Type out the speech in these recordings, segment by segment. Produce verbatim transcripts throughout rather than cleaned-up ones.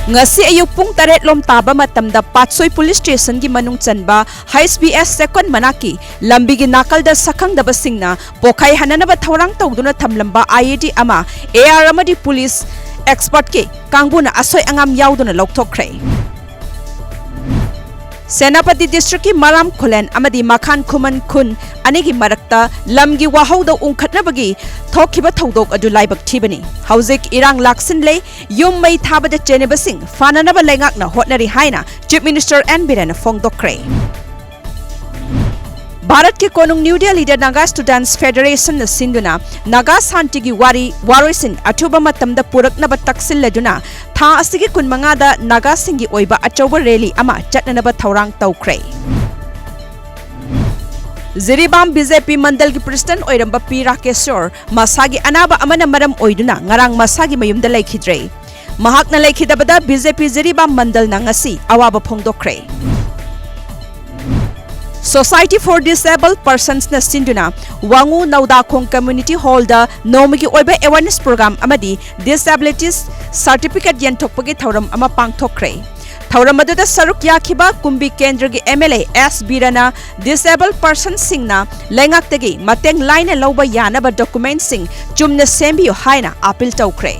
ꯉꯁꯤ ꯑꯌꯨꯛ ꯄꯨꯡ ꯇꯔꯦꯠ ꯂꯣꯝ ꯇꯥꯕ ꯃꯇꯝꯗ ꯄꯥꯠꯁꯣꯏ ꯄꯨꯂꯤꯁ ꯁ꯭ꯇꯦꯁꯟꯒꯤ ꯃꯅꯨꯡ ꯆꯟꯕ ꯍꯩꯆ ꯕꯤ ꯑꯦꯁ ꯁꯦꯀꯣꯟ ꯃꯅꯥꯛꯀꯤ ꯂꯝꯕꯤꯒꯤ ꯅꯥꯀꯜꯗ ꯁꯛꯈꯪꯗꯕꯁꯤꯡꯅ ꯄꯣꯈꯥꯏ ꯍꯟꯅꯅꯕ ꯊꯧꯔꯥꯡ ꯇꯧꯗꯨꯅ ꯊꯝꯂꯝꯕ ꯑꯥꯏ ꯏ ꯗꯤ ꯑꯃ, ꯑꯦ ꯑꯥꯔ ꯑꯃꯗꯤ ꯄꯨꯂꯤꯁ ꯑꯦꯛꯁꯄꯔꯠꯀꯤ ꯀꯥꯡꯕꯨꯅ ꯑꯁꯣꯏ ꯑꯉꯥꯝ ꯌꯥꯎꯗꯅ ꯂꯧꯊꯣꯛꯈ꯭ꯔꯦ꯫ ꯁꯦꯅꯥꯄꯇꯤ ꯗꯤꯁꯇ꯭ꯔꯤꯛꯀꯤ ꯃꯔꯥꯝ ꯈꯨꯂꯦꯟ ꯑꯃꯗꯤ ꯃꯈꯥꯟ ꯈꯨꯃꯟ ꯈꯨꯟ ꯑꯅꯤꯒꯤ ꯃꯔꯛꯇ ꯂꯝꯒꯤ ꯋꯥꯍꯧꯗ ꯎꯪꯈꯠꯅꯕꯒꯤ ꯊꯣꯛꯈꯤꯕ ꯊꯧꯗꯣꯛ ꯑꯗꯨ ꯂꯥꯏꯕꯛ ꯊꯤꯕꯅꯤ꯫ ꯍꯧꯖꯤꯛ ꯏꯔꯥꯡ ꯂꯥꯛꯁꯤꯟꯂꯦ꯫ ꯌꯨꯝ ꯃꯩ ꯊꯥꯕꯗ ꯆꯦꯟꯅꯕꯁꯤꯡ ꯐꯥꯅꯅꯕ ꯂꯩꯉꯥꯛꯅ ꯍꯣꯠꯅꯔꯤ ꯍꯥꯏꯅ ꯆꯤꯐ ꯃꯤꯅꯤꯁꯇꯔ ꯑꯦꯟ ꯕꯤꯔꯦꯟꯅ ꯐꯣꯡꯗꯣꯛꯈ꯭ꯔꯦ꯫ ꯚꯥꯔꯠꯀꯤ ꯀꯣꯅꯨꯡ ꯅ꯭ꯌꯨ ꯗꯦꯜꯂꯤꯗ ꯅꯥꯒꯥ ꯁ꯭ꯇꯨꯗꯦꯟꯠꯁ ꯐꯦꯗꯔꯦꯁꯟꯅ ꯁꯤꯟꯗꯨꯅ ꯅꯥꯒꯥ ꯁꯥꯟꯇꯤꯒꯤ ꯋꯥꯔꯤ ꯋꯥꯔꯣꯏꯁꯤꯟ ꯑꯊꯨꯕ ꯃꯇꯝꯗ ꯄꯨꯔꯛꯅꯕ ꯇꯛꯁꯤꯜꯂꯗꯨꯅ ꯊꯥ ꯑꯁꯤꯒꯤ ꯀꯨꯟꯃꯉꯥꯗ ꯅꯥꯒꯥꯁꯤꯡꯒꯤ ꯑꯣꯏꯕ ꯑꯆꯧꯕ ꯔꯦꯂꯤ ꯑꯃ ꯆꯠꯅꯅꯕ ꯊꯧꯔꯥꯡ ꯇꯧꯈ꯭ꯔꯦ꯫ ꯖꯤꯔꯤꯕꯥꯝ ꯕꯤ ꯖꯦ ꯄꯤ ꯃꯟꯗꯜꯒꯤ ꯄ꯭ꯔꯦꯁꯤꯗꯦꯟꯠ ꯑꯣꯏꯔꯝꯕ ꯄꯤ ꯔꯥꯀꯦꯁꯣꯔ ꯃꯁꯥꯒꯤ ꯑꯅꯥꯕ ꯑꯃꯅ ꯃꯔꯝ ꯑꯣꯏꯗꯨꯅ ꯉꯔꯥꯡ ꯃꯁꯥꯒꯤ ꯃꯌꯨꯝꯗ ꯂꯩꯈꯤꯗ꯭ꯔꯦ꯫ ꯃꯍꯥꯛꯅ ꯂꯩꯈꯤꯗꯕꯗ ꯕꯤ ꯖꯦ ꯄꯤ ꯖꯤꯔꯤꯕꯥꯝ ꯃꯟꯗꯜꯅ ꯉꯁꯤ ꯑꯋꯥꯕ ꯐꯣꯡꯗꯣꯛꯈ꯭ꯔꯦ꯫ Society for Disabled Personsꯅ ꯁꯤꯟꯗꯨꯅ ꯋꯥꯉꯨ ꯅꯧꯗꯥꯈꯣꯡ ꯀꯝꯃ꯭ꯌꯨꯅꯤꯇꯤ ꯍꯣꯜꯗ ꯅꯣꯡꯃꯒꯤ ꯑꯣꯏꯕ ꯑꯦꯋꯥꯔꯅꯦꯁ ꯄ꯭ꯔꯣꯒ꯭ꯔꯥꯝ ꯑꯃꯗꯤ ꯗꯤꯁꯑꯦꯕꯤꯂꯤꯇꯤꯁ ꯁꯥꯔꯇꯤꯐꯤꯀꯦꯠ ꯌꯦꯟꯊꯣꯛꯄꯒꯤ ꯊꯧꯔꯝ ꯑꯃ ꯄꯥꯡꯊꯣꯛꯈ꯭ꯔꯦ꯫ ꯊꯧꯔꯝ ꯑꯗꯨꯗ ꯁꯔꯨꯛ ꯌꯥꯈꯤꯕ ꯀꯨꯝꯕꯤ ꯀꯦꯟꯗ꯭ꯔꯒꯤ ꯑꯦꯝ ꯑꯦꯜ ꯑꯦ ꯑꯦꯁ ꯕꯤꯔꯅ ꯗꯤꯁꯑꯦꯕꯜ ꯄꯔꯁꯟꯁꯤꯡꯅ ꯂꯩꯉꯥꯛꯇꯒꯤ ꯃꯇꯦꯡ ꯂꯥꯏꯅ ꯂꯧꯕ ꯌꯥꯅꯕ ꯗꯣꯀꯨꯃꯦꯟꯠꯁꯤꯡ ꯆꯨꯝꯅ ꯁꯦꯝꯕꯤꯌꯨ ꯍꯥꯏꯅ ꯑꯥꯄꯤꯜ ꯇꯧꯈ꯭ꯔꯦ꯫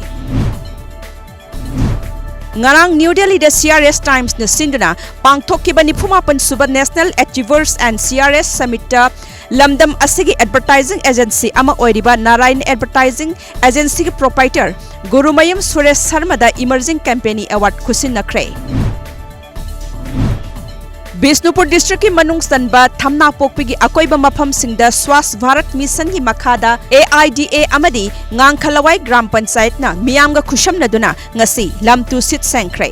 ꯉꯔꯥꯡ ꯅ꯭ꯌꯨ ꯗꯦꯜꯂꯤꯗ ꯁꯤ ꯑꯥꯔ ꯑꯦꯁ ꯇꯥꯏꯝꯁꯅ ꯁꯤꯟꯗꯨꯅ ꯄꯥꯡꯊꯣꯛꯈꯤꯕ ꯅꯤꯐꯨ ꯃꯥꯄꯟ ꯁꯨꯕ National Achievers and C R S Summitꯇ ꯂꯝꯗꯝ ꯑꯁꯤꯒꯤ ꯑꯦꯗꯚꯔꯇꯥꯏꯖꯤꯡ ꯑꯦꯖꯦꯟꯁꯤ ꯑꯃ ꯑꯣꯏꯔꯤꯕ Narayan advertising ꯑꯦꯖꯦꯟꯁꯤꯒꯤ proprietor Gurumayum Suresh ꯁꯔꯃꯗ emerging ꯀꯦꯝꯄꯦꯟꯒꯤ award ꯈꯨꯠꯁꯤꯟꯅꯈ꯭ꯔꯦ꯫ Bishnupur ꯗꯤꯁꯇ꯭ꯔꯤꯛꯀꯤ ꯃꯅꯨꯡ ꯆꯟꯕ ꯊꯝꯅꯥꯄꯣꯛꯄꯤꯒꯤ ꯑꯀꯣꯏꯕ ꯃꯐꯝꯁꯤꯡꯗ ꯁ꯭ꯋꯥꯁ ꯚꯥꯔꯠ ꯃꯤꯁꯟꯒꯤ ꯃꯈꯥꯗ ꯑꯦ ꯑꯥꯏ ꯗꯤ ꯑꯦ ꯑꯃꯗꯤ ꯉꯥꯡꯈꯂꯋꯥꯏ ꯒ꯭ꯔꯥꯝ ꯄꯟꯆꯥꯌꯠꯅ ꯃꯤꯌꯥꯝꯒ ꯈꯨꯠꯁꯝꯅꯗꯨꯅ ꯉꯁꯤ ꯂꯝ ꯇꯨ ꯁꯤꯠ ꯁꯦꯡꯈ꯭ꯔꯦ꯫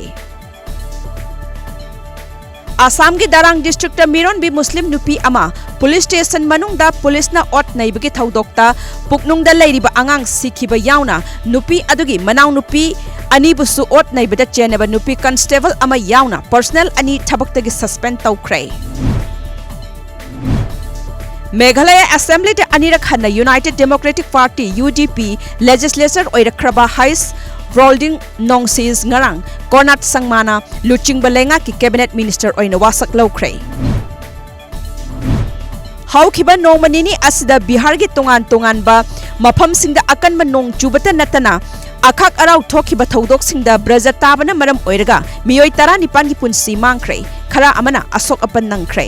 ꯑꯁꯥꯝꯒꯤ ꯗꯥꯔꯥꯡ ꯗꯤꯁꯇ꯭ꯔꯤꯛꯇ ꯃꯤꯔꯣꯟꯕꯤ ꯃꯨꯁꯂꯤꯝ ꯅꯨꯄꯤ ꯑꯃ ꯄꯨꯂꯤꯁ ꯁ꯭ꯇꯦꯁꯟ ꯃꯅꯨꯡꯗ ꯄꯨꯂꯤꯁꯅ ꯑꯣꯠ ꯅꯩꯕꯒꯤ ꯊꯧꯗꯣꯛꯇ ꯄꯨꯛꯅꯨꯡꯗ ꯂꯩꯔꯤꯕ ꯑꯉꯥꯡ ꯁꯤꯈꯤꯕ ꯌꯥꯎꯅ ꯅꯨꯄꯤ ꯑꯗꯨꯒꯤ ꯃꯅꯥꯎꯅꯨꯄꯤ ꯑꯅꯤꯕꯨꯁꯨ ꯑꯣꯠ ꯅꯩꯕꯗ ꯆꯦꯟꯅꯕ ꯅꯨꯄꯤ ꯀꯟꯁꯇꯦꯕꯜ ꯑꯃ ꯌꯥꯎꯅ ꯄꯔꯁꯅꯦꯜ ꯑꯅꯤ ꯊꯕꯛꯇꯒꯤ ꯁꯁꯄꯦꯟ ꯇꯧꯈ꯭ꯔꯦ꯫ ꯃꯦꯘꯥꯂꯌ ꯑꯦꯁꯦꯝꯕ꯭ꯂꯤꯗ ꯑꯅꯤꯔꯛ ꯍꯟꯅ ꯌꯨꯅꯥꯏꯇꯦꯗ ꯗꯦꯃꯣꯀ꯭ꯔꯦꯇꯤꯛ ꯄꯥꯔꯇꯤ, ꯌꯨ ꯗꯤ ꯄꯤ, ꯂꯦꯖꯤꯁꯂꯦꯆꯔ ꯑꯣꯏꯔꯛꯈ꯭ꯔꯕ ꯍꯩꯁ ꯄ꯭ꯔꯣꯜꯗꯤꯡ ꯅꯣꯡꯁꯤꯁ ꯉꯔꯥꯡ ꯀꯣꯔꯅꯥꯠ ꯁꯪꯃꯥꯅ ꯂꯨꯆꯤꯡꯕ ꯂꯩꯉꯥꯛꯀꯤ cabinet minister ꯑꯣꯏꯅ ꯋꯥꯁꯛ ꯂꯧꯈ꯭ꯔꯦ꯫ ꯍꯧꯈꯤꯕ ꯅꯣꯡꯃ ꯅꯤꯅꯤ ꯑꯁꯤꯗ ꯕꯤꯍꯥꯔꯒꯤ ꯇꯣꯉꯥꯟ ꯇꯣꯉꯥꯟꯕ ꯃꯐꯝꯁꯤꯡꯗ ꯑꯀꯟꯕ ꯅꯣꯡ ꯆꯨꯕꯇ ꯅꯠꯇꯅ ꯑꯈꯥꯛ ꯑꯔꯥꯎ ꯊꯣꯛꯈꯤꯕ ꯊꯧꯗꯣꯛꯁꯤꯡꯗ ꯕ꯭ꯔꯖ ꯇꯥꯕꯅ ꯃꯔꯝ ꯑꯣꯏꯔꯒ ꯃꯤꯑꯣꯏ ꯇꯔꯥꯅꯤꯄꯥꯟꯒꯤ ꯄꯨꯟꯁꯤ ꯃꯥꯡꯈ꯭ꯔꯦ, ꯈꯔ ꯑꯃꯅ ꯑꯁꯣꯛ ꯑꯄꯟ ꯅꯪꯈ꯭ꯔꯦ꯫